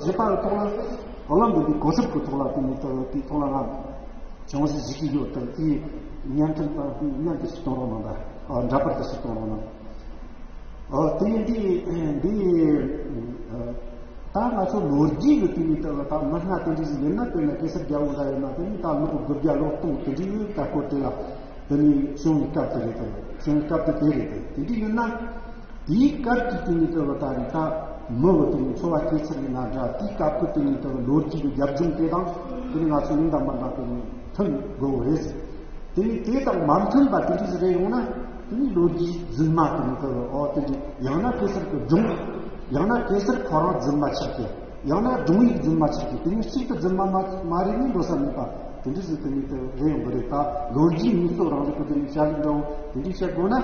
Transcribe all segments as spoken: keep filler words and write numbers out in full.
བྱེད་པ་གི་ཐོག་ལ་བློ་འདི་འདི་གོ་སྲོལ་གི་ཐོག་ལ་དེ་ནི་དེ་དེའི་ཐོག་ལ་ང་བྱུང་ཞིག་བཞི་གི་ཡོད་དང་དེའི་ཉན་ཐོས་དང་དེའི་ཉན་དུ་ཞིག་གཏོང་རོགས་གནང་དང་འདྲ་པར་དུ་ཞིག་གཏོང་རོགས་གནང་། ཨོ་དེ་འདི་འདི་ད་ང་ཚོ་ལོ་རྒྱུས་ཀྱི་དེ་ནི་དེ་ད་མི་སྣ་དེ་འདྲ་ཞིག་ཡིན་ན་དེ་ལ་གེ་སར་རྒྱལ་པོ་འདྲ་ཡིན་ན་དེ་ནི་ད་ལོ་དགུ་བརྒྱ་ལོ་སྟོང་དེ་འདྲ་ཡོད་ད་སྐོར་དེ་ལ་དེ་ནི་བྱུང་བའི་སྐབས་དེ་རེད་དེ་བྱུང་བའི་སྐབས་དེ་དེ་རེད་དེ་དེ་འདྲ་ཡིན་ན། དེའི་སྐབས་ཀྱི་དེ་ནི་དེ་ལ་ད་རེས་ད་མི་བོ་དེ་ནི་འཚོ་བ་སྐྱེལ་ཚུལ་ཡིན་ན་འདྲ་དེའི་སྐབས་ཀྱི་དེ་ནི་དེ་ལོ་རྒྱུས་ཀྱི་རྒྱབ་ལྗོངས་དེ་དང་དེ་ནི་ང་ཚོ་ཡིན་དང་མིན་དང་དེ་ནི་མཐུན་དགོས་པ་རེད། དེ་ནི་དེ་དང་མ་མཐུན་པ་དེ་འདྲ་ཞིག་རེད་ཡོང་ན་དེ་ནི་ལོ་རྒྱུས་རྫུན་མ་དེ་ནི་དེ་ལ་ཨོ་དེ་འདྲ་ཡང་ན་གེ་སར་གྱི་སྒྲུང་ཡང་ན་གེ་སར་ཁོ་རང་རྫུན་མ་ཆགས་ཀྱི་ཡང་ན་སྒྲུང་ཡིག་རྫུན་མ་ཆགས་ཀྱི་དེ་ནི་གཅིག་ཏུ་རྫུན་མ་མ་མ་རེད་ནི་འགྲོ་ས་མེད་པ་དེ་འདྲ་ཞིག་དེ་ནི་དེ་རེད་ཡོང་གི་རེད། ད་ལོ་རྒྱུས་དངོས་ཟོག་རང་ལུགས་ཀྱི་དེ་ནི་བྱ་ལུགས་འདྲ་བོ་དེ་འདྲ་བཤད་དགོས་ན།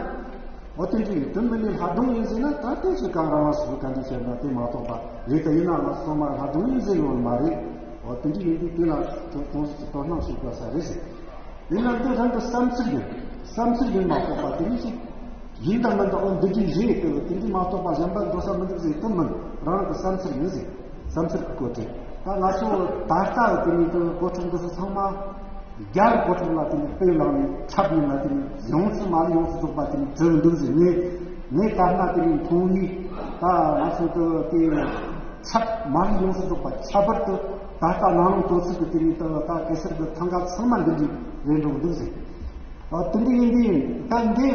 འོ་དེ་འདྲ་ཡིན་དོན་མིན་ནི་ལྷ་སྒྲུང་ཡིན་ཟེར་ན་ད་ལྟའི་ཞིག་གང་རང་རང་སོ་སོ་ག་འདྲ་བཤད་ན་དེ་མ་གཏོགས་པ་རེད། ད་ཡིན་ན་ང་སོ་མ་ལྷ་སྒྲུང་ཡིན་ཟེར་ཡོང་མ་རེད། འོ་དེ་འདྲ་ཡིན་དུས་དེ་ལ་དོ་དོ་དོ་སྣང་བྱེད་དགོས་ས་རེད་ཟེར། ཡིན་ན་འདི་རང་གི་བསམ་ཚུལ་ཡིན། བསམ་ཚུལ་ཡིན་མ་གཏོགས་པ་དེ་ནི་ཞིག་ཡིན་དང་མིན་དང་འོ་འདི་འདྲ་རེད་དེ་དེ་འདྲ་མ་གཏོགས་པ་གཞན་པ་འགྲོ་ས་མི་འདུག་ཟེར་དོན་མིན། རང་གི་བསམ་ཚུལ་ཡིན་ཟེར། བསམ་ཚུལ་གྱི་སྐོར་དེ་ད་ང་ཚོ་ད་ལྟ་གི་དེ་ནི་དེ་གོ་ཁྲིད་འདི་ཚོ་ཚང་མ། རྒྱལ་གོ་ཁྲིད་ལ་དེ་ནི་དཔེ་བླངས་ནས་འཁྲབ་ཡིན་ན་དེ་ནི་ཡོངས་སུ་མ་ལུས་ཡོངས་སུ་རྫོགས་པ་དེ་ནི་བྲིས་འདུག་ཟེར། ངས་ངས་ད་ལྟ་དེ་ནི་མཐོང་བའི་ད་ང་ཚོ་གི་དེ་འཁྲབ་མ་ལུས་ཡོངས་སུ་རྫོགས་པ་ཁྱད་པར་དུ་ད་ལྟ་ནང་ལོགས་དོ་ཚིགས་ཀྱི་དེ་ནི་ད་ད་གེ་སར་གྱི་ཐང་ག་ཚང་མ་འདི་འདྲ་རེད་འགྲོ་འདུག་ཟེར། ཨ་དེ་འདྲ་ཡིན་དུས་ད་འདི་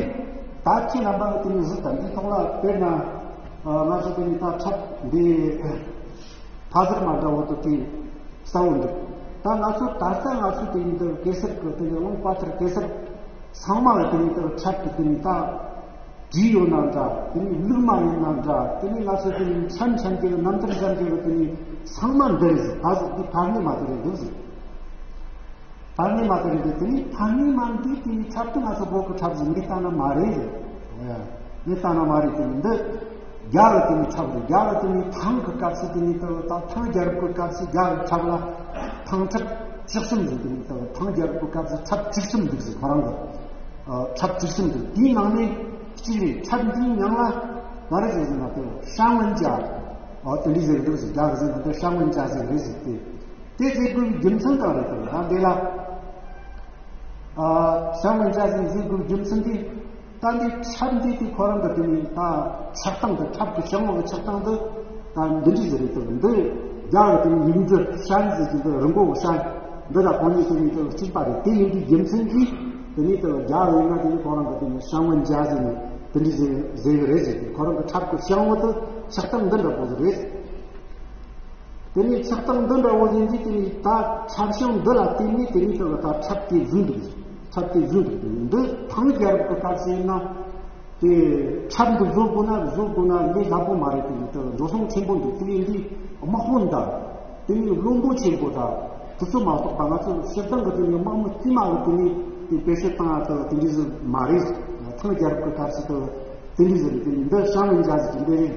ད་ཁྱེད་རྣམ་པ་གི་དེ་ནི་གཟིགས་དང་འདིའི་ཐོག་ལ་དཔེར་ན་ང་ཚོ་དེ་ནི་ད་འཁྲབ་འདི། ཕ་ཟེར་མ་འདྲ་བོ་དུ་དེ་གསལ་བོ་འདུག་ད་ང་ཚོ་ད་ལྟ་ང་ཚོ་དེ་ཡིན་དུ་གེ་སར་གི་དེ་ནི་རླུང་དཔའ་ཐར་གེ་སར་ཚང་མ་ལ་དེ་ནི་དུ་འཁྲབ་ཀྱི་དེ་ནི་ད་བྲིས་ཡོད་ན་འདྲ། དེ་ནི་ལུགས་མ་ཡིན་ན་འདྲ། དེ་ནི་ང་ཚོ་དེ་ནི་འཆམ་འཆམ་གྱི་རྣམ་ཐར་འཆམ་གྱི་དེ་ནི་ཚང་མ་འདི་རེད་ཟེར། ད་ཟེར་འདི་ཕ་ནི་མ་དེ་རེད་འདུག་ཟེར། ཕ་ནི་མ་དེ་རེད་དེ་དེ་ནི་ཕ་ནི་མ་འདི་དེ་ནི་འཁྲབ་ཏུ་ང་ཚོ་བོད་ཀྱི་འཁྲབ་ཟེར་ངས་ལྟ་ན་མ་རེད་ཟེར། ངས་ལྟ་ན་མ་རེད་དེ་ནི་འདི། རྒྱ་གི་དེ་ནི་འཁྲབ་རེད། རྒྱ་གི་དེ་ནི་ཐང་གི་སྐབས་སུ་དེ་ནི་ད་ཐང་རྒྱལ་རབས་ཀྱི་སྐབས་སུ་རྒྱ་གི་འཁྲབ་ལ་ཐང་འཁྲབ་བཅུ་གསུམ་ཟེར། དེ་ནི་ད་ཐང་རྒྱལ་རབས་ཀྱི་སྐབས་སུ་འཁྲབ་བཅུ་གསུམ་འདུག་ཟེར། ཁོ་རང་གི་འཁྲབ་བཅུ་གསུམ་འདུག་དེའི་ནང་ནས་གཅིག་རེད། འཁྲབ་འདིའི་མྱིང་ལ་ག་རེ་ཟེར་ཟེར་ན་དེ་ཤམ་བུན་ཅཱ། འོ་དེ་འདྲ་ཟེར་གི་འདུག་ཟེར། རྒྱ་གི་ཟེར་ན་དེ་ཤམ་བུན་ཅཱ་ཟེར་རེད་ཟེར་ཏེ། དེ་ཟེར་དགོས་པའི་རྒྱུ་མཚན་གང་རེད་དམ། ད་འདི་ལ་ཨ་ཤམ་བུན་ཅཱ་ཟེར་ཟེར་དགོས་པའི་རྒྱུ་མཚན་དེ་ད་འདི་འཁྲབ་འདི་དེ་ཁོ་རང་གི་དེ་ནི་ད་ཆགས་སྟངས་དེ་འཁྲབ་ཀྱི་བྱ་བ་གི་ཆགས་སྟངས་དེ་ད་འདི་འདྲ་ཟེར་རེད་དམ། འདི་རྒྱ་གི་དེ་ནི་ཡིག་འབྲུ་ཤན་ཟེར་གྱི་འདི་རི་མགོ་གི་ཤན་འདི་ལ་གོང་ནས་དེ་ནི་དེ་གཅིག་པ་རེད། དེ་ཡིན་པའི་རྒྱུ་མཚན་གྱིས་དེ་ནི་དེ་རྒྱ་གི་ཡིན་ན་དེ་ནི་ཁོ་རང་གི་དེ་ནི་ཤམ་བུན་ཅཱ་ཟེར་ནས་དེ་འདྲ་ཟེར་ཟེར་གི་རེད་ཟེར་ཏེ། ཁོ་རང་གི་འཁྲབ་ཀྱི་བྱ་བ་དེ་ཆགས་སྟངས་འདི་འདྲ་པོ་ཟིག་རེད། དེ་ནས་ཆགས་སྟངས་འདི་འདྲ་བོ་ཡིན་དུས་དེ་ནས་ད་འཁྲབ་བྱུང་འདི་ལ་བརྟེན་ནས་དེ་ནས་དེ་ལ་ད་འཁྲབ་དེ་བཟོས་འདུག་འཁྲབ་དེ་བཟོས་འདུག་འདི་ཐང་རྒྱལ་རབས་ཀྱི་སྐབས་སུ་ཡིན་ན་དེ་འཁྲབ་འདི་བཟོ་དགོས་ན་བཟོ་དགོས་ན་ལས་སླ་པོ་མ་རེད། དེ་ནས་དེ་འགྲོ་སོང་ཆེན་པོ་འདུག་དེ་ཡིན་དུས་དམག་དཔོན་དང་དེ་ནས་བློན་པོ་ཆེན་པོ་དང་དེ་ཚོ་མ་གཏོགས་པ་ང་ཚོ་སྤྱིར་བཏང་གི་དེ་ནས་དམག་མི་དཀྱུས་མ་གི་དེ་ནས་དེ་བེད་སྤྱོད་བཏང་ཡ་དེ་དེ་འདྲ་ཟིག་མ་རེད། ཐང་རྒྱལ་རབས་ཀྱི་སྐབས་སུ་དེ་དེ་འདྲ་ཟིག་རེད། དེ་ནས་འདི་ཤམ་བུན་ཅཱ་ཟེར་གྱི་འདི་རེད།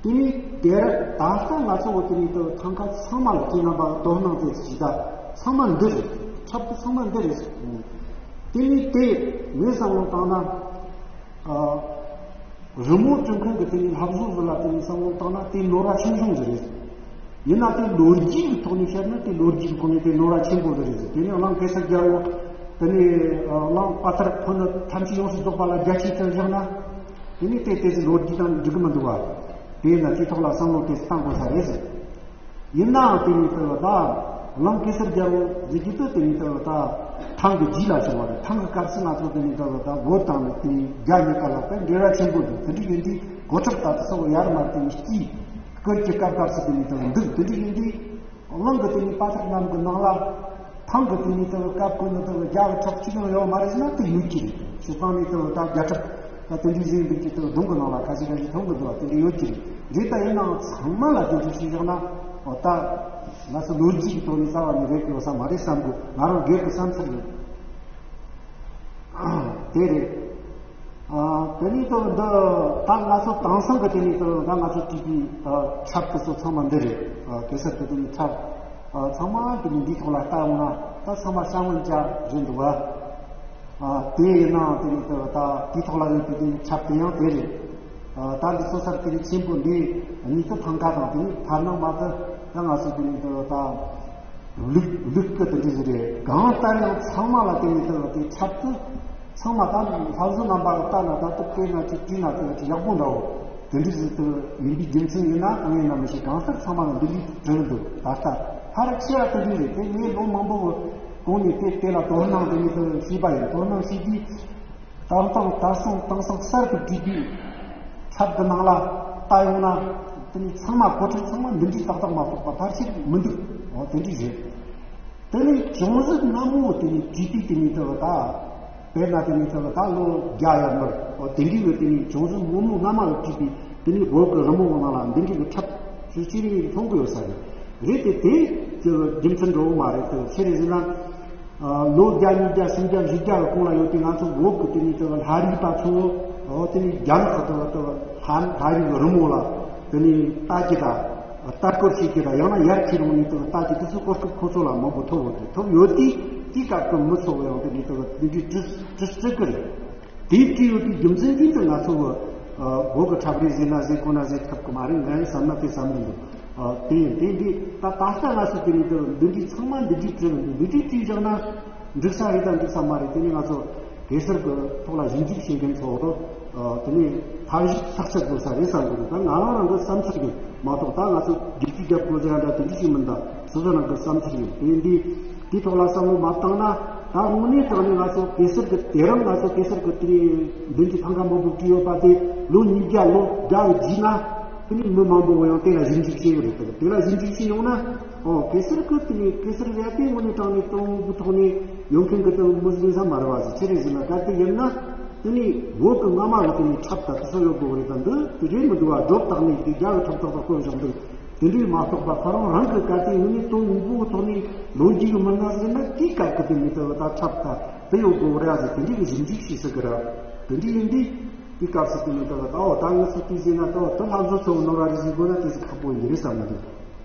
དེ་ནས་དེ་ར་ད་ལྟ་ང་ཚོ་བོད་དེ་ནས་དེ་ཐང་ག་ཚང་མ་ལ་ཁྱེད་རྣམ་པ་དོ་སྣང་བྱེད་ཅིག་ད་ཚང་མ་འདི་རེད། འཁྲབ་ཏུ་ཚང་མ་འདི་རེད། དེ་ནས་དེ་ངས་བསམ་བློ་བཏང་ན་ཨ་རི་མོ་བྲི་མཁན་གྱི་དེ་ནས་ལྷ་བཟོ་བཟོ་ལ་དེ་ནས་བསམ་བློ་བཏང་ན་དེ་ནོར་བ་ཆུང་ཆུང་ཟིག་རེད། ཡིན་ན་དེ་ལོ་རྒྱུས་ཀྱི་ཐོག་ནས་བཤད་ན་དེ་ལོ་རྒྱུས་ཀྱི་ཐོག་ནས་དེ་ནོར་བ་ཆེན་པོ་ཟིག་རེད་ཟེར། དེ་ནས་གླང་གེ་སར་རྒྱལ་པོ་དེ་ནས་གླང་དཔའ་ཐར་ཁོ་ན་ཐམས་ཅད་ཡོངས་སུ་རྫོགས་པ་ལ་རྒྱ་ཆེ་ཐལ་བཞག་ན། དེ་ནས་དེ་དེ་ཚོ་ལོ་རྒྱུས་དང་འགྲིག་གི་མི་འདུག་བ། དེས་ན་དེའི་ཐོག་ལ་བསམ་བློ་དེ་བཏང་དགོས་ས་རེད་ཟེར། ཡིན་ནའང་དེ་ནས་དེ་ལ་ད་གླང་གེ་སར་རྒྱལ་པོ་ཟེར་གྱི་དེ་དེ་ནས་དེ་ལ་ད་ཐང་གི་རྗེས་ལ་བྱུང་བ་རེད། ཐང་གི་སྐབས་སུ་ང་ཚོ་དེ་ནས་དེ་ལ་ད་བོད་དང་ནི་དེ་རྒྱ་གཉིས་ཀ་ལ་དཔེ་འབྲེལ་བ་ཆེན་པོ་འདུག་དེ་འདྲ་ཡིན་དུས་གོ་ཁྲབ་ད་དེ་ཚོ་ཡར་མར་དེ་ནས་སྐྱིད། སྐོར་གྱི་སྐབས་སྐབས་སུ་དེ་ནི་དེ་འདུག་དེ་འདྲ་ཡིན་དུས་གླིང་གི་དེ་ནི་དཔའ་ཐག་རྣམས་ཀྱི་ནང་ལ་ཐང་གི་དེ་ནི་དེ་སྐབས་ཀུན་ནི་དེ་རྒྱ་གི་ཁྲག་གཅིག་ཀྱང་ཡོད་མ་རེད་ཟེར་ན་དེ་ཡོད་ཀྱི་རེད། ཞོགས་ཁང་ནས་དེ་ད་རྒྱ་ཁྲག་ད་དེ་འདྲའི་ཟིན་འདུག་ཀྱི་དེ་གདོང་གི་ནང་ལ་ཁ་ཤས་ཁ་ཤས་མཐོང་གི་འདུག་བ། དེ་འདྲ་ཡོད་ཀྱི་རེད། རེད། ད་ཡིན་ནའང་ཚང་མ་ལ་དེ་འདྲ་ཞིག་བཞག་ན་འོ་ད་ང་ཚོ་ལོ་རྒྱུས་ཀྱི་ཐོག་ནས་རྩ་བ་ནས་རེད་ཡོད་ས་མ་རེད་བསམ་གི། ང་རང་སྒེར་གྱི་བསམ་ཚུལ་རེད། དེ་རེད། ཨ་དེ་ནས་ད་འདི་ད་ང་ཚོ་དེང་སང་གི་དེ་ནས་ད་ང་ཚོ་བྲིས་པའི་ཨ་འཁྲབ་དེ་ཚོ་ཚང་མ་འདི་རེད། ཨ་གེ་སར་གི་དེ་ནས་འཁྲབ་ཨ་ཚང་མ་དེ་ནས་འདིའི་ཐོག་ལ་ལྟ་ཡོང་ན་ད་ཚང་མ་ཤམ་བུན་ཅཱ་རེད་འདུག་བ། ཨ་དེ་ཡིན་ནའང་དེ་ནས་ད་ད་དེའི་ཐོག་ལ་ཡོད་པའི་དེ་ནས་འཁྲབ་དེ་ཡང་དེ་རེད། ད་འདི་ཚོ་སར་དེ་ནི་ཆེན་པོ་འདི་ཉིད་དུ་ཐང་ཀ་དང་དེ་ནི་ཐར་ནང་མ་དུ་ད་ང་ཚོ་དེ་ནི་དུ་ད་ལུག་ལུག་གི་དེ་འདྲ་ཟིག་རེད། གང་ལྟར་ཡང་ཚང་མ་ལ་དེ་ནི་དུ་དེ་ཁྱབ་ཏུ་ཚང་མ་ད་ལྷ་བཟོ་རྣམ་པ་གི་ལྟ་ན་ད་དུ་དཔེར་ན་ཅིག་བྲིས་ན་དེ་ཅིག་ཡག་པོ་འདྲ་བོ་དེ་འདྲ་ཟིག་དུ་ཡིན་པའི་རྒྱུ་མཚན་ཡིན་ན་གང་ཡིན་ན་མི་ཤེས། གང་ལྟར་ཚང་མ་ལ་འདི་འདྲའི་དྲིལ་འདུག་ད་ལྟ་ཕར་ཆེ་བ་དེ་འདྲ་རེད། དེ་ངས་ལོ་མང་པོ་གི་གོང་ནས་དེ་དེ་ལ་དོ་སྣང་དེ་ནི་དུ་ཤེས་པ་ཡིན། དོ་སྣང་ཤེས་དུས། ད་ལྟ་དེང་སང་དེང་སང་གསར་དུ་བྲིས་པའི་ཁྱབ་ཀྱི་ནང་ལ་ལྟ་ཡོང་ན། དེ་ནི་ཚང་མ་གོ་ཁྲིད་ཚང་མ་འདི་འདྲའི་ཏག་ཏག་མ་གཏོགས་པ་ཕལ་ཆེར་མི་འདུག་འོ་དེ་འདྲའི་རེད། དེ་ནི་ཅུང་ཟད་སྔ་མོ་དེ་ནི་བྲིས་པའི་དེ་ནི་དེ་བ་ད། དཔེར་ན་དེ་ནི་དེ་བ་ད་ལོ་བརྒྱ་ཡར་མར་འོ་དེ་འདྲའི་བའི་དེ་ནི་ཅུང་ཟད་སྔོན་མོ་སྔ་མ་ལ་བྲིས་པའི་དེ་ནི་བོད་ཀྱི་རི་མོ་ནང་ལ་འདི་འདྲའི་གི་ཁྱབ་ཅིག་ཅིག་རེ་མཐོང་གི་ཡོད་ས་རེད། རེད་དེ་དེ་རྒྱུ་མཚན་འགྲོ་བོ་མ་རེད། དེ་ཆི་རེད་ཟེར་ན། ལོ་བརྒྱ་ཉིས་བརྒྱ་སུམ་བརྒྱ་བཞི་བརྒྱ་གི་གོང་ལ་ཡོད་དུས་ང་ཚོ་བོད་ཀྱི་དེ་ནི་དེ་ལྷ་རིས་པ་ཚོ་འོ་དེ་ནི་རྒྱ་ནག་གི་དེ་དེ་ལྷ་ལྷ་རིས་ཀྱི་རི་མོ་ལ་དེ་ནི་ལྟ་རྒྱུ་དང་ལྟ་སྐོར་བྱེད་རྒྱུ་དང་ཡང་ན་ཡར་ཁྱེར་ཡོང་ནས་དེ་ལྟ་རྒྱུ་དེ་ཚོ་གོ་སྐབས་ཁོ་ཚོ་ལ་མང་པོ་ཐོབ་ཡོད་དུས་ཐོབ་ཡོད་དུས་དེའི་སྐབས་ཀྱི་མི་ཚོ་ཡང་དེ་ནི་དེ་དེ་འདྲའི་དྲི་དྲི་སྤྲད་ཀྱི་རེད། དེའི་བྲིས་ཡོད་པའི་རྒྱུ་མཚན་ཀྱིས་ད་ང་ཚོ་བོད་ཀྱི་ཁྲབ་རེད་ཟེར་ན་ཟེར་དགོས་ན་ཟེར་ཐུབ་ཀྱི་མ་རེད། ངས་བསམ་ན་དེ་བསམ་གྱི་འདུག་དེ་ཡིན་དེ་འདི་ད་ད་ལྟ་ང་ཚོ་དེ་ནི་དེ་འདི་འདྲའི་ཚང་མ་འདི་འདྲའི་བྲིས་མི་འདུག་འདི་འདྲའི་བྲིས་བཞག་ན་འགྲིག་ས་རེད་དང་འགྲིག་ས་མ་རེད། དེ་ནི་ང་ཚོ་གེ་སར་གྱི་ཐོག་ལ་ཞིབ་འཇུག་བྱེད་མཁན་ཚོ་དེ་ནི་ཐབས་ཤེས་ཐག་ཆོད་དགོས་ས་རེད་བསམ་གྱི་འདུག་ད་ང་རང་རང་གི་བསམ་ཚུལ་ཡིན་མ་གཏོགས་ད་ང་ཚོ་བསྒྱུར་བཅོས་རྒྱབ་དགོས་ཟེར་ཡ་འདྲ་དེ་འདྲ་ཞིག་མིན། ད་སོ་སོ་རང་གི་བསམ་ཚུལ་ཡིན། དེ་ཡིན་དུས་དེའི་ཐོག་ལ་བསམ་བློ་མ་བཏང་ན་ད་དངོས་གནས་དྲང་གནས་ང་ཚོ་གེ་སར་གྱི་དེ་རིང་ང་ཚོ་གེ་སར་གྱི་དེ་མདུན་གྱི་ཐང་ཀ་མང་པོ་བྲིས་ཡོད་པ་དེ་ལོ་ཉིས་བརྒྱ་ལོ་བརྒྱ་གི་རྗེས་ན་དེ་ནི་མི་མང་པོ་ཡང་དེ་ལ་ཞིབ་འཇུག་བྱེད་ཡོད་རེད། དེ་ལ་ཞིབ་འཇུག་བྱེད་ཡོང་ན་ཨོ་གེ་སར་གྱི་དེ་ནི་གེ་སར་ཡ་དེ་དངོས་གནས་དྲང་གནས་དྲང་པོའི་ཐོག་ནས་ཡོང་མཁན་གྱི་དེ་མི་ཟིན་ས་མ་རེད་བ་ཟེར། ཆི་རེད་ཟེར་ན་གལ་ཏེ་ཡིན་ན་དེ་ནི་བོད་ཀྱི་སྔ་མ་གི་དེ་ནི་ཁྲབ་དང་དེ་ཚོ་ཡོད་དགོས་རེད། ད་འདི་དེ་རེད་མི་འདུག་བ། སྒྲོབ་བཏགས་ནས་དེ་རྒྱ་གི་ཁྲབ་ཏག་ཏག་བཀོད་བཞག་འདུག་དེ་འདྲའི་མ་གཏོགས་པ་ཁོ་རང་རང་གི་གལ་ཏེ་ངོས་ནས་དོན་དངོས་པོའི་ཐོག་ནས་ལོ་རྒྱུས་ཀྱི་མི་སྣ་ཟེར་ན་དེའི་སྐབས་ཀྱི་དེ་མི་དེ་བ་ད་ཁྲབ་ད་དེ་ཡོད་དགོས་རེད་ཟེར་དེ་འདྲའི་གི་ཞིབ་འཇུག་བྱེད་ས་གི་ར། དེ་འདྲའི་ཡིན་དུས་དེའི་སྐབས་སུ་དེ་མི་དེ་བ་ད་འོ་ད་ངས་སུ་དུས་ཟེར་ན་ད་འོ་དེ་ལྷ་བཟོ་ཚོ་ནོར་བ་རེད་ཟེར་དགོས་ན་དེ་ཟིག་ཁག་པོ་ཡིན་རེད་བསམ་གི་འདུག་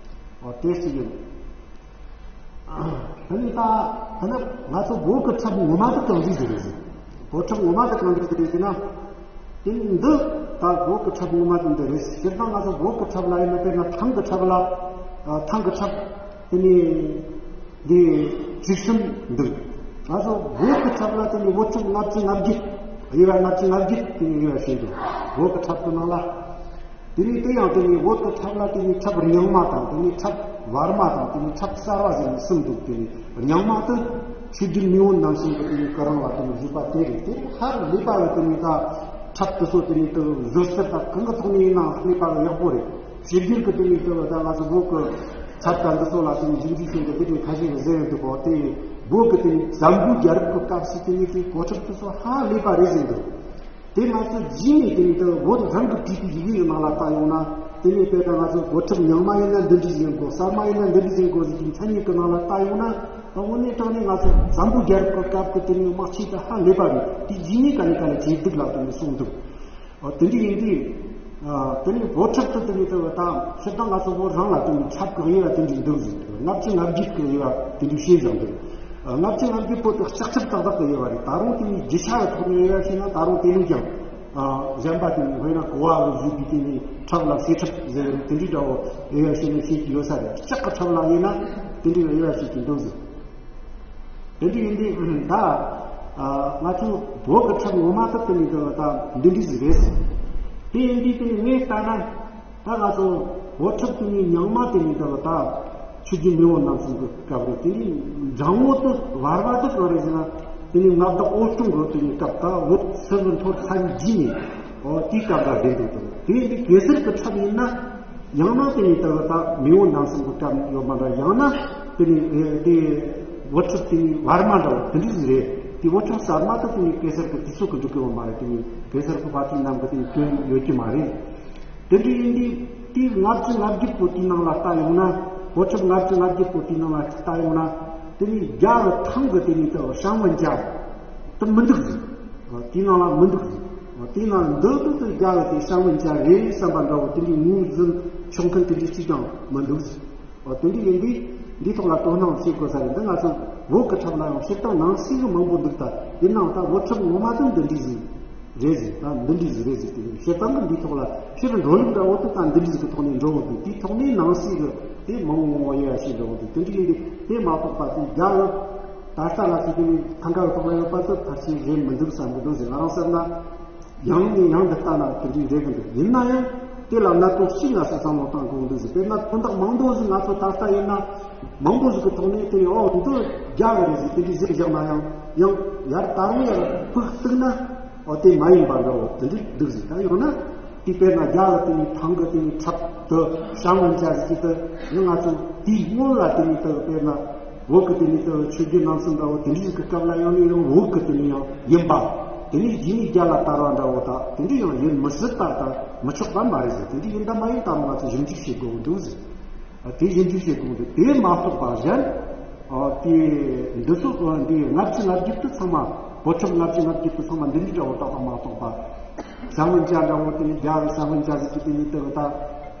འོ་དེ་ཞིག་ཡིན། ད་ནི་ད་ད་ནི་ང་ཚོ་བོད་ཀྱི་ཁྲབ་ངོ་མ་དེ་གང་འདྲ་ཞིག་རེད་ཟེར། བོད་ཁྲབ་ངོ་མ་དེ་གང་འདྲ་ཞིག་རེད་ཟེར་ན། དེ་འདི་ད་བོད་ཀྱི་ཁྲབ་ངོ་མ་དེ་འདི་རེད། སྤྱིར་བཏང་ང་ཚོ་བོད་ཀྱི་ཁྲབ་ལ་ཡིན་ན་དཔེར་ན་ཐང་གི་ཁྲབ་ལ་ཨ་ཐང་གི་ཁྲབ་དེ་ནི་འདི་བཅུ་གསུམ་འདུག་ང་ཚོ་བོད་ཀྱི་ཁྲབ་ལ་དེ་ནི་བོད་ཁྲབ་ལྔ་བཅུ་ང་བརྒྱད། དབྱེ་བ་ལྔ་བཅུ་ང་བརྒྱད་དེ་ནི་དབྱེ་བ་ཕྱེ་འདུག་བོད་ཀྱི་ཁྲབ་ཀྱི་ནང་ལ། དེ་ནས་དེ་ཡང་དེ་ནས་བོད་ཀྱི་ཁྲབ་ལ་དེ་ནས་ཁྲབ་རྙིང་མ་དང་དེ་ནས་ཁྲབ་བར་མ་དང་དེ་ནས་ཁྲབ་གསར་བ་ཟེར་ནས་གསུམ་འདུག་དེ་ནས་རྙིང་མ་དེ་ཆོས་རྒྱལ་མེས་དབོན་རྣམ་གསུམ་གྱི་དེ་ནས་སྐུ་རིང་ལ་དེ་ནས་བཞུགས་པ་དེ་རེད། དེ་ཧར་ལས་པ་བའི་དེ་ནས་ད་ཁྲབ་དེ་ཚོ་དེ་ནས་དེ་བཟོ་ཟུར་དང་གང་གི་ཐོག་ནས་ཡིན་ནའང་ལས་པ་ཡག་པོ་རེད། ཕྱི་རྒྱལ་གྱི་དེ་ནས་དེ་ད་ང་ཚོ་བོད་ཀྱི་ཁྲབ་དང་འདི་ཚོ་ལ་དེ་ནས་ཞིབ་འཇུག་བྱེད་མཁན་དེ་འདྲའི་ཁ་ཤས་ཀྱིས་ཟེར་ཡོང་དུས་གོ་དེ་བོད་ཀྱི་དེ་ནས་བཙན་པོའི་རྒྱལ་རབས་ཀྱི་སྐབས་སུ་དེ་ནས་དེ་གོ་ཁྲབ་དེ་ཚོ་ཧ་ལས་པ་རེད་ཟེར་འདུག་དེ་ང་ཚོ་རྗེས་ནས་དེ་ནི་དེ་བོད་རང་གི་བྲིས་པའི་ཡི་གེ་ཡི་ནང་ལ་བལྟ་ཡོང་ན་དེ་ནི་དཔེར་ན་ང་ཚོ་གོ་ཁྲབ་རྙིང་མ་ཡིན་ན་འདི་འདྲ་ཞིག་ཡིན་དགོས། གསར་མ་ཡིན་ན་འདི་འདྲ་ཞིག་ཡིན་དགོས་ཟེར་གྱི་མཚན་ཉིད་ཀྱི་ནང་ལ་བལྟ་ཡོང་ན་ད་དངོས་གནས་དྲང་གནས་ང་ཚོ་བཙན་པོའི་རྒྱལ་རབས་ཀྱི་སྐབས་ཀྱི་དེ་ནི་དམག་ཆས་དེ་ཧ་ལས་པ་རེད། དེ་རྗེས་ནས་ག་ནས་ག་ནས་བྲིས་འདུག་ལབ་དེ་ནི་གསུངས་འདུག་འོ་དེ་འདྲ་ཡིན་དུས་དེ་ནི་བོད་ཁྲབ་ཏུ་དེ་ནི་དེ་བ་ད་སྤྱིར་བཏང་ང་ཚོ་བོད་རང་ལ་དེ་ནི་ཁྲབ་ཀྱི་དབྱེ་བ་དེ་འདྲ་འདུག་ཟེར། ལྔ་བཅུ་ང་བརྒྱད་ཀྱི་དབྱེ་བ་དེ་འདྲ་ཤེས་བཞག་འདུག་ལྔ་བཅུ་ང་བརྒྱད་པོ་དེ་ལྕགས་ཁྲབ་ཏག་ཏག་གི་དབྱེ་བ་རེད། ད་རུང་དེ་ནི་རྒྱུ་ཆ་ཡི་ཐོག་ནས་དབྱེ་བ་ཕྱེ་ན་ད་རུང་དེ་ནས་ཀྱང་གཞན་པ་དེ་ནི་དཔེར་ན་གོ་བ་བོ་བཟོས་པའི་དེ་ནི་ཁྲབ་ལ་གསེར་ཁྲབ་ཟེར་བའི་དེ་འདྲའི་འདྲ་བོ་དབྱེ་བ་ཕྱེ་ནས་ཤེས་ཀྱི་ཡོད་ས་རེད། ལྕགས་ཀྱི་ཁྲབ་ལ་དབྱེ་ན་དེ་འདྲའི་དབྱེ་བ་ཕྱེ་ཀྱི་འདུག་ཟེར། དེ་འདྲ་ཡིན་དུས་ད་ང་ཚོ་བོད་ཀྱི་ཁྲབ་ངོ་མ་དེ་དེ་ནི་ད་འདི་འདྲ་ཟིག་རེད་ཟེར། དེ་ཡིན་དུས་དེ་ནི་ངས་ལྟ་ན། ད་ང་ཚོ་བོད་ཁྲབ་དེ་ནི་རྙིང་མ་དེ་ནི་ད་ད་ཆོས་རྒྱལ་མེས་དབོན་རྣམ་གསུམ་གྱི་སྐབས་རེད། དེ་ནི་འབྲིང་བོ་དེ་བར་བ་དེ་གང་རེད་ཟེར་ན་དེ་ནི་མངའ་བདག་ཨོ་རྐྱོང་གི་དེ་ནི་སྐབས། ད་བོད་སིལ་བུ་འཐོར་ཚར་བའི་རྗེས་ནས་འོ་དེའི་སྐབས་ལ་བསྡད་འདུག་དེ་དེ་ཡིན་དུས་གེ་སར་གྱི་ཁྲབ་ཡིན་ན་ཡང་ན་དེ་ནི་ད་ད་མེས་དབོན་རྣམ་གསུམ་གྱི་སྐབས་ཡོད་མ་འདྲ། ཡང་ན་དེ་ནི་དེ་བོད་ཁྲབ་དེ་ནི་བར་མ་འདྲ་བོ་དེ་འདྲ་ཟིག་རེད། དེ་བོད་ཁྲབ་གསར་མ་དེ་དེ་ནི་གེ་སར་གྱི་དུས་ཚོད་ཀྱི་འགྲོ་གི་ཡོད་མ་རེད། དེ་ནི་གེ་སར་གྱི་བར་དུས་ནམ་གྱི་དེ་ནི་སྐྱོན་ཡོད་ཀྱི་མ་རེད། དེ་འདྲ་ཡིན་དུས་དེའི་ལྔ་བཅུ་ང་བརྒྱད་པོ་དེའི་ནང་ལ་ལྟ་ཡོང་ན། གོ་ཁྲབ་ལྔ་བཅུ་ང་བརྒྱད་པོ་དེའི་ནང་ལ་ལྟ་ཡོང་ན། དེ་ནི་རྒྱ་གི་ཐང་གི་དེ་ནི་ད་ཧྲང་ཝུན་ཅ་དེ་མི་འདུག་ཟེར། དེའི་ནང་ལ་མི་འདུག་ཟེར། དེའི་ནང་འདི་དུ་དུ་རྒྱ་གི་དེ་ཧྲང་ཝུན་ཅ་རེད་བསམ་པ་འདྲ་བོ་དེ་འདྲའི་ངོས་འཛིན་ཆོག་མཁན་དེ་འདྲ་གཅིག་ཀྱང་མི་འདུག་ཟེར། དེ་འདྲ་ཡིན་དུས་འདིའི་ཐོག་ལ་དོ་སྣང་བྱེད་དགོས་ས་རེད། འདི་ང་ཚོ་བོད་ཀྱི་ཁྲབ་ལ་ཡང་སྤྱིར་བཏང་ནང་གསེས་ཀྱི་མང་པོ་འདུག་ད་ཡིན་ནའང་ད་བོད་ཁྲབ་ངོ་མ་དེ་འདི་འདྲ་ཟིག་རེད་ཟེར། ད་འདི་འདྲ་ཟིག་རེད་ཟེར། དེ་བྱེད་སྟངས་ཀྱི་འདིའི་ཐོག་ལ་ཕྱིར་འགྲོ་ལུགས་འདྲ་བོ་དེ་ད་འདི་འདྲ་ཟིག་གི་ཐོག་ནས་འགྲོ་འོང་དུས། དེའི་ཐོག་ནས་ནང་གསེས་ཀྱི་དེ་མང་བོ་མང་བོ་ཡོད་ཡ་ཞིག་འགྲོ་འོང་དུས། དེ་འདྲ་ཡིན་དུས་དེ་མ་གཏོགས་པ་དེ་རྒྱ་ལ་ད་ལྟ་ལ་ཚུད་དེ་ནས་ཐང་ག་གི་ཐོག་ལ་ཡོད་པ་དེ་ཕལ་ཆེར་རེད་མི་འདུག་བསམ་གི་འདུག་ཟེར། ང་རང་བསམ་ན་ཡང་ནས་ཡང་དུ་ལྟ་ན་དེ་འདྲ་རེད་གི་འདུག་ཡིན་ན་ཡང་དེ་ལ་གནད་དོན་གཅིག་ང་ཚོས་བསམ་བློ་གཏང་དགོས་འདུག་ཟེར། དཔེར་ན་དོན་དག་མང་པོ་ཟིག་ང་ཚོ་ད་ལྟ་ཡིན་ན་མང་པོ་ཟིག་གི་ཐོག་ནས་དེ་ཨོ་འདི་རྒྱ་གི་རེད་ཟེར་དེ་འདྲ་ཟེར་བཞག་ན་ཡང་། ཡང་ཡར་ད་རུང་ཡར་ཕུགས་གཏུགས་ན། ཨོ་དེ་མ་ཡིན་པ་འདྲ་བོ་དེ་འདྲ་འདུག་ཟེར། ད་ཡང་ན་དེ་དཔེར་ན་རྒྱ་ལ་དེ་ནི་ཐང་གི་དེ་ནི་འཁྲབ་དུ་ཞང་ཝུན་ཅ་ཟེར་གྱི་དེ་ཡང་ང་ཚོ་དེའི་སྔོན་ལ་དེ་ནི་དེ་དཔེར་ན་བོད་ཀྱི་དེ་ནི་དེ་ཆོས་བརྒྱུད་རྣམ་གསུམ་འདྲ་བོ་དེ་འདྲ་ཟིག་གི་སྐབས་ལ་ཡང་ནི་ཡང་བོད་ཀྱི་དེ་ནི་ཡང་ཡིན་པ། དེ་ནི་རྗེས་ནས་རྒྱ་ལ་དར་བ་འདྲ་བོ་ད་དེ་འདྲ་ཡང་ཡིན་མི་སྲིད་པ། ད་མི་ཆོག་པ་མ་རེད་ཟེར། དེ་འདྲ་ཡིན་ད་མ་ཡིན་ད་རུང་ང་ཚོ་ཞིབ་འཇུག་བྱེད་དགོས་འདུག་ཟེར། དེ་ཞིབ་འཇུག་བྱེད་དགོས་འདུག་དེ་མ་གཏོགས་པ་གཞན། ཨ་དེ་འདི་ཚོ་འདི་ལྔ་བཅུ་ང་བརྒྱད་དེ་ཚང་མ། བོད་ཕྲུག་ལྔ་བཅུ་ང་བརྒྱད་དེ་ཚང་མ་འདི་འདྲའི་འདྲ་བོ་ཏག་ཏག་མ་གཏོགས་པ། ཞང་ཝུན་ཅ་འདྲ་བོ་དེ་ནི་རྒྱ་གི་ཞང་ཝུན་ཅ་ཟེར་གྱི་དེ་ནི་དེ་གི་ད་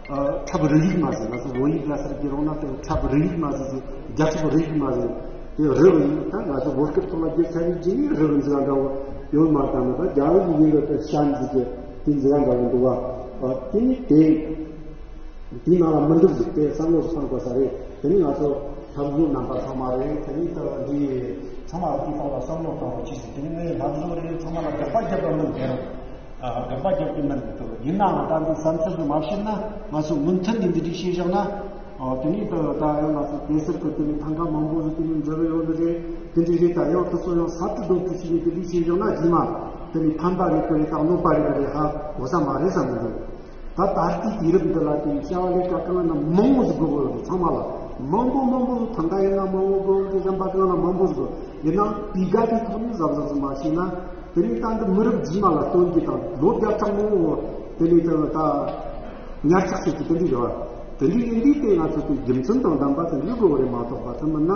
ཨ་འཁྲབ་རིག་ཡིག་མ་ཟེར། ང་ཚོ་བོད་ཡིག་ལ་ཟེར་གྱི་རུང་ན་དེ་འཁྲབ་རིག་ཡིག་མ་ཟེར་ཟེར། རྒྱ་ཁྲབ་རིག་ཡིག་མ་ཟེར། དེ་རི་གི་ཡིག་ད་ང་ཚོ་བོད་སྐད་ཐོག་ལ་བསྒྱུར་ཚར་བའི་རྗེས་ནས་རི་གི་འཛི་ག་འདྲ་བོ་ཡོད་མ་རེད། ད་ནི་ད་རྒྱ་གི་ཡིག་ཡིན་རེད། དེ་ཤན་ཟེར་གྱི་དེ་འཛི་ག་འདྲ་བོ་འདུག་བ། ཨ་དེ་ནི་དེ། དེའི་ནང་ལ་མི་འདུག་ཟེར་ཏེ་བསམ་བློ་བཏང་དགོས་ས་རེད། དེ་ནི་ང་ཚོ་ལྷ་བཟོ་རྣམ་པ་ཚང་མ་རེད། དེ་ནི་ད་འདི་ཚང་མ་དེའི་སྟེང་ལ་བསམ་བློ་བཏང་དགོས་ཀྱི་ཟེར། དེ་ནི་ངས་ལྷ་བཟོ་རེད། ཚང་མ་ལ་དགག་པ་རྒྱབ་པ་མིན་དེ་རེད། ཨ་དགག་པ་རྒྱབ་ཀྱི་མིན་འདུག་ཡིན་ནའང་ད་འདི་བསམ་ཚུལ་དུ་མ་བཤད་ན་ང་ཚོ་མུ་མཐུད་ནས་འདི་འདྲ་བྱས་བཞག་ན། ཨ་དེ་ནི་ད་ད་ཡང་ང་ཚོ་གེ་སར་གི་དེ་ནི་ཐང་ག་མང་པོ་ཟིག་དེ་ནི་འཛུལ་གི་ཡོད་ནི་རེད། དེ་འདྲ་རེད། ད་ཡང་དེ་ཚོ་ཡང་ས་ཁྲ་རྡོ་ཁྲ་བྱས་ནས་དེ་འདྲ་བྱས་བཞག་ན་རྗེས་མ་དེ་ནི་ཕན་པ་རེད་གི་རེད་དང་གནོད་པ་རེད་གི་རེད་ཧ་གོ་ས་མ་རེད་བསམ་གི་འདུག་ད་ད་ལྟའི་དུས་རབས་འདི་ལ་དེའི་བྱ་བ་ལས་ཀ་གང་ན་མང་བོ་ཟིག་དགོས་དགོས་ཚང་མ་ལ་མང་པོ་མང་པོ་ཟིག་ཐང་ག་ཡིན་ན་མང་བོ་དགོས་ཀྱི། གཞན་པ་གང་ན་མང་པོ་ཟིག་དགོས། ཡིན་ནའང་དེའི་ག་དེའི་ཐོག་ནས་གཟབ་གཟབ་ཟིག་མ་བྱས་ན་དེ་ནས་ད་འདི་མི་རབས་རྗེས་མ་ལ་སྟོན་རྒྱུ་དང་ལོ་བརྒྱ་ཕྲག་མང་བོ་དེ་ནས་ད་ད་ཉར་ཚགས་བྱེད་རྒྱུ་དེ་འདྲ་རེད་བ། དེ་འདྲ་ཡིན་དུས་དེ་ང་ཚོ་དེ་རྒྱུ་མཚན་དང་ལྡན་པ་དེ་འདྲ་དགོས་རེད་མ་གཏོགས་པ་དེ་མིན་ན།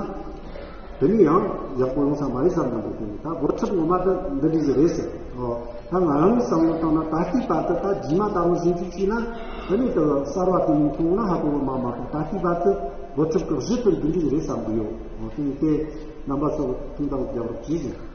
དེ་ནི་ཡང་ཡག་པོ་ཡོང་ས་མ་རེད་བསམ་གི་འདུག་དེ་ནི་ད་བོད་ཕྲུག་ངོ་མ་དེ་འདི་འདྲ་ཞིག་རེད་ཟེར། ཨོ། ད་ང་རང་གི་བསམ་བློ་བཏང་ན་ད་ལྟའི་བར་དུ་ད་རྗེས་མ་ད་རུང་ཞིབ་འཇུག་བྱས་ན་དེ་ནི་ད་གསར་བ་དེ་ནི་མཐོང་ན་ཧ་གོ་བ་མ་མ་གཏོགས། ད་ལྟའི་བར་དུ་བོད་ཕྲུག་གི་གཞི་དེ་འདི་འདྲ་ཞིག་རེད་བསམ་གི་ཡོད། ཨོ། དེ་ནི་དེ་རྣམ་པ་ཚོ་ཐུགས་དམ་རྒྱབ་རོགས་གྱིས་ཟེར།